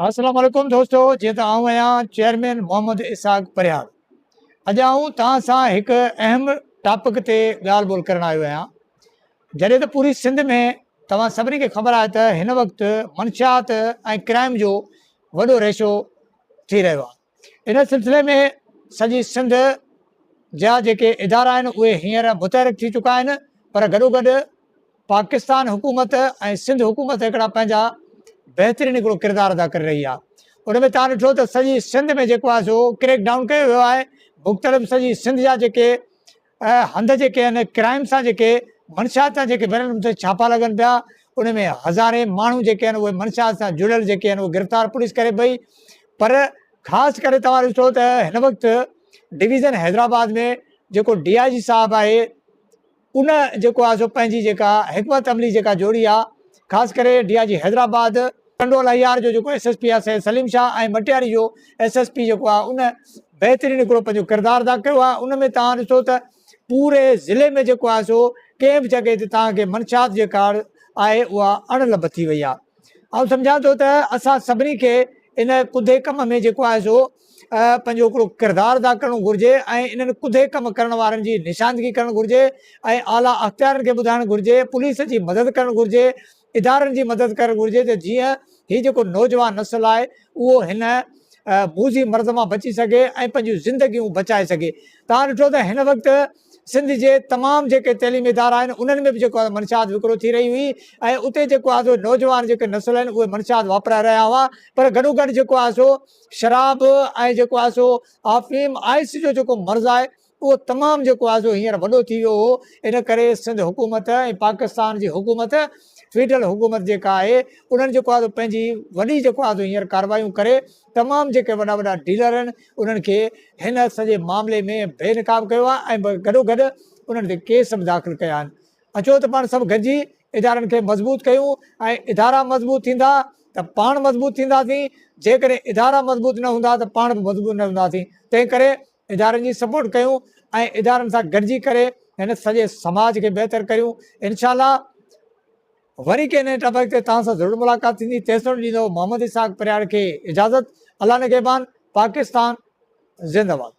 السلام عليڪم دوستو جيئن ته آئون آهيان چيئرمين محمد اسحاق پرهياڙ اڄ آئون توهان سان هڪ اهم ٽاپڪ تي ڳالهه ٻولهه ڪرڻ آيو آهيان جڏهن ته پوري سنڌ ۾ توهان سڀني کي خبر آهي ته هن وقت منشيات ۽ ڪرائم جو وڏو ريشو ٿي رهيو آهي ان سلسلي ۾ سڄي سنڌ جا جيڪي ادارا آهن اهي هينئر متحرڪ ٿي چڪا آهن پر گڏوگڏ پاڪستان حڪومت ۽ سنڌ حڪومت هڪڙا پنهنجا بهترين هڪڙو ڪردار ادا ڪري رهي آهي ان ۾ تان ڏٺو ته سڄي سنڌ ۾ جيڪو آهي سو ڪريڪ ڊائون ڪيو ويو آهي مختلف سڄي سنڌ جا جيڪي هنڌ جيڪي آهن ڪرائم سان جيڪي منشيات سان جيڪي ڀريل ان تي ڇاپا لڳن پيا ان ۾ هزارين ماڻهو جيڪي آهن اهي منشيات سان جڙيل جيڪي آهن اهي گرفتار پوليس ڪري پئي پر خاص ڪري توهان ڏسو ته هن وقت ڊويزن حيدرآباد ۾ جيڪو ڊي I جي صاحب آهي ان جيڪو آهي سو پنهنجي جيڪا حڪمت عملي جيڪا جوڙي آهي خاص ڪري ڊي I جي حيدرآباد ٽنڊو الهيار جو جيڪو ايس ايس پي آهي سيد سليم شاهه ۽ مٽياري جو ايس ايس پي جيڪو آهي ان بهترين هڪڙو پنهنجو ڪردار ادا ڪيو آهي ان ۾ توهان ڏسو ته پوري ضلعي ۾ جيڪو آهي سو ڪنهن به جڳهه تي توهان کي منشيات جيڪا آهي اها اڻ لڀ ٿي وئي آهي آئون سمجهان ٿو ته اسان سڀني کي ان ڪڌي ڪم ۾ جيڪو آهي سو پنهنجو هڪڙو ڪردار ادا ڪرڻو گهرجي ۽ انهن ڪڌي ڪم ڪرڻ وارن جي نشاندگي ڪرڻ گهرجي ۽ اعليٰ اختيارين کي ٻڌائڻ گهرجي، پوليس جي مدد ڪرڻ گهرجي، ادارن جي مدد ڪرڻ گهرجي ته جيئن هي جيڪو نوجوان نسل آهي اهو هن موذي مرض مان بچي سگهي ۽ پنهنجون زندگيون بچائي سگهي. توهان ڏٺو ته هن وقت سنڌ جي تمام جيڪي تعليمي ادارا آهن انهن ۾ به جيڪو آهي منشيات وڪرو ٿي رهي هئي ۽ اتي جيڪو آهي سو نوجوان جيڪي نسل آهن اهي منشيات واپرائي رهيا هئا پر گڏوگڏ جيڪو آهي سو شراب ۽ جيڪو آهي سو آفيم آئس جو جيڪو مرض آهي اهو تمام جيڪو آهي سو هينئر وڏو ٿي ويو هو ان ڪري سنڌ حڪومت ۽ پاڪستان جي حڪومت فيڊرل حڪومت جيڪا آهي انهن جيڪو آهي سو پنهنجي وڏي جيڪو آهي سو هينئر ڪاروايون ڪري تمام جيڪي وڏا وڏا ڊيلر آهن انهن کي هن سڄي معاملي ۾ بي نقاب ڪيو آهي ۽ گڏو گڏ انهن تي ڪيس به داخل ڪيا آهن اچو ته پاڻ سڀ گڏجي ادارن کي مضبوط ڪيون ۽ ادارا مضبوط ٿيندا ته پاڻ مضبوط ٿينداسين، جيڪڏهن ادارا مضبوط نه هوندا ته پاڻ به مضبوط نه هونداسين، تنهن ڪري ادارن جي سپورٽ ڪيون ۽ ادارن سان گڏجي ڪري هن سڄي سماج کي بهتر ڪريون انشاء الله وري ڪنهن نئين ٽاپڪ تي توهان سان ضرور ملاقات ٿيندي تيستائين ڏيندو محمد اسحاق پرياڙ کي اجازت الله نگهبان پاڪستان زنده باد.